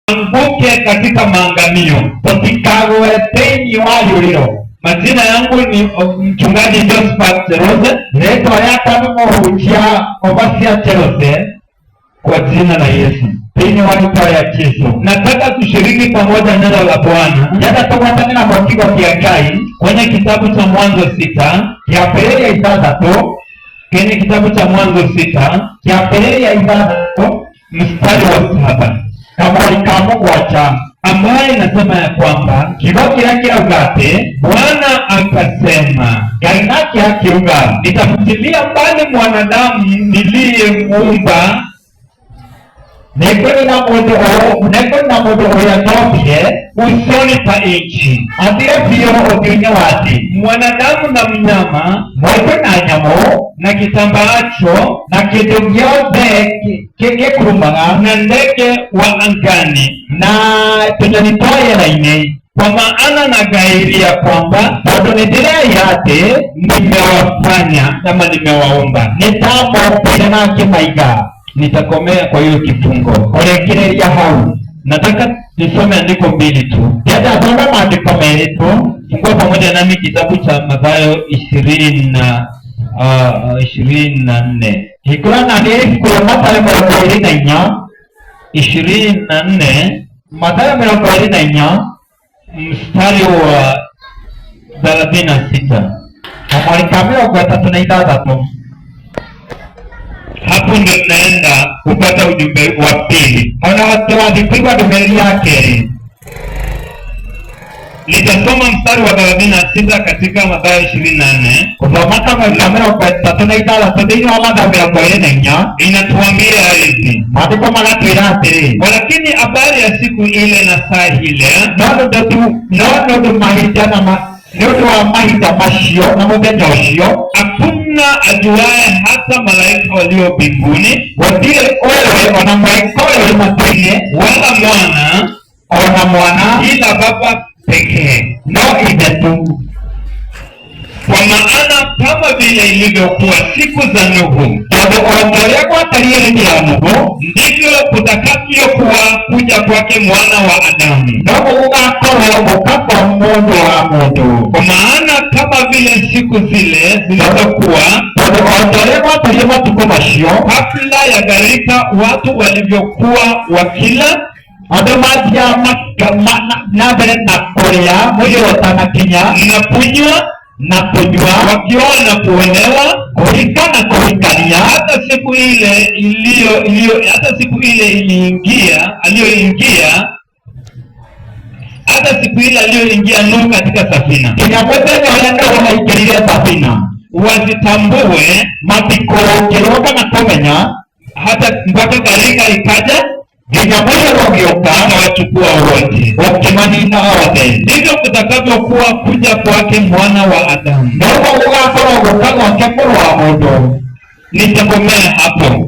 Anguke katika maangamio. Tũtikagwe thĩinĩ wa rĩũrĩro. Majina yangu ni mchungaji Josephat Cherose. Rĩtwa rĩakwa nĩ mũhunjia Obasia Cherose. Kwa jina la Yesu. Thĩinĩ wa rĩtwa rĩa Jesũ. Nataka tushiriki pamoja neno la Bwana Ndĩrenda tũgwatanĩra hamwe kiugo kĩa Ngai kwenye kitabu cha Mwanzo 6, kĩambĩrĩria 6, kwenye kitabu cha Mwanzo 6 kĩambĩrĩria 6 mstari wa 7 kamũhari ka 7, ambaye inasema ya kwamba kiugo kĩrĩa kĩrauga atĩ Bwana akasema, Ngai nake akiuga, nitafutilia mbali mwanadamu niliyemuumba nĩngũnina mũndũ ũyũ, nĩngũnina mũndũ ũrĩa ndombire usoni pa nchi, athire biũ ũthiũ-inĩ wa thĩ, mwanadamu na mnyama mũndũ na nyamũ na kitambaacho na kĩndũ gĩothe gĩkurumaga na ndege wa angani, na tũnyoni twa rĩera-inĩ, kwa maana nagairia kwamba tondũ nĩndĩreira atĩ nimewafanya ama nimewaumba. Nĩndamombire na ngĩmaiga. Nitakomea kwa hiyo kifungo. Kũrĩkĩrĩria hau. Nataka nisome andiko mbili tu. Ndĩrenda thome maandĩko merĩ tu. Fungua pamoja nami kitabu cha Mathayo 24. Hingũra na niĩ ibuku rĩa Mathayo 24. 24 Mathayo 24 mstari wa 36. Kamũhari ka 36. Hapo ndio tunaenda kupata ujumbe wa pili. Hau naho tũrathiĩ kũigua ndũmĩrĩri ya kerĩ. Nitasoma mstari wa 36 katika Mathayo 24. Gũthoma kamũhari ka 36 thĩinĩ wa Mathayo 24. Inatuambia hivi: Maandĩko magatwĩra atĩrĩ, walakini habari ya siku ile na saa ile no nĩ tu no nĩ ũndũ mahinda na nĩ ũndũ wa mahinda macio na mũthenya ũcio, hakuna ajuaye, hata malaika walio mbinguni, gũtirĩ ũũĩ ona mũraika ũrĩa ũrĩ matu-inĩ, wala mwana, ona mwana, ila Baba pekee. No ithe tu. Kwa maana kama vile ilivyokuwa siku za Nuhu, Tondũ o ta ũrĩa gwatariĩ hĩndĩ ya Nuhu, ndivyo kutakavyokuwa kuja kwake Mwana wa Adamu. Noguo gũgakorwo gũka kwa mũndũ wa mũndũ. Kwa maana kama vile siku zile zilizokuwa Tondũ o ta ũrĩa gwatariĩ matukũ macio kabla ya gharika, watu walivyokuwa wakila andũ mathiaga na mbere na kũrĩa mũiyũro ũtanakinya, na kunywa, na kũnyua, wakioa na kuolewa, kũhika na kũhikania, hata siku ile iliyo iliyo hata siku ile iliingia aliyoingia hata siku ile aliyoingia Nuhu katika safina, nginya mũthenya ũrĩa Nuhu aingĩrire thabina, wasitambue matikũũkĩrwo kana kũmenya, hata mpaka gharika ikaja nginya mũiyũro ũgĩũka akawachukua wote. Ũkĩmanina othe. Ndivyo kutakavyokuwa kuja kwake Mwana wa Adamu. Noguo gũgakorwo gũka gwake mũrũ wa mũndũ. Nitakomea hapo.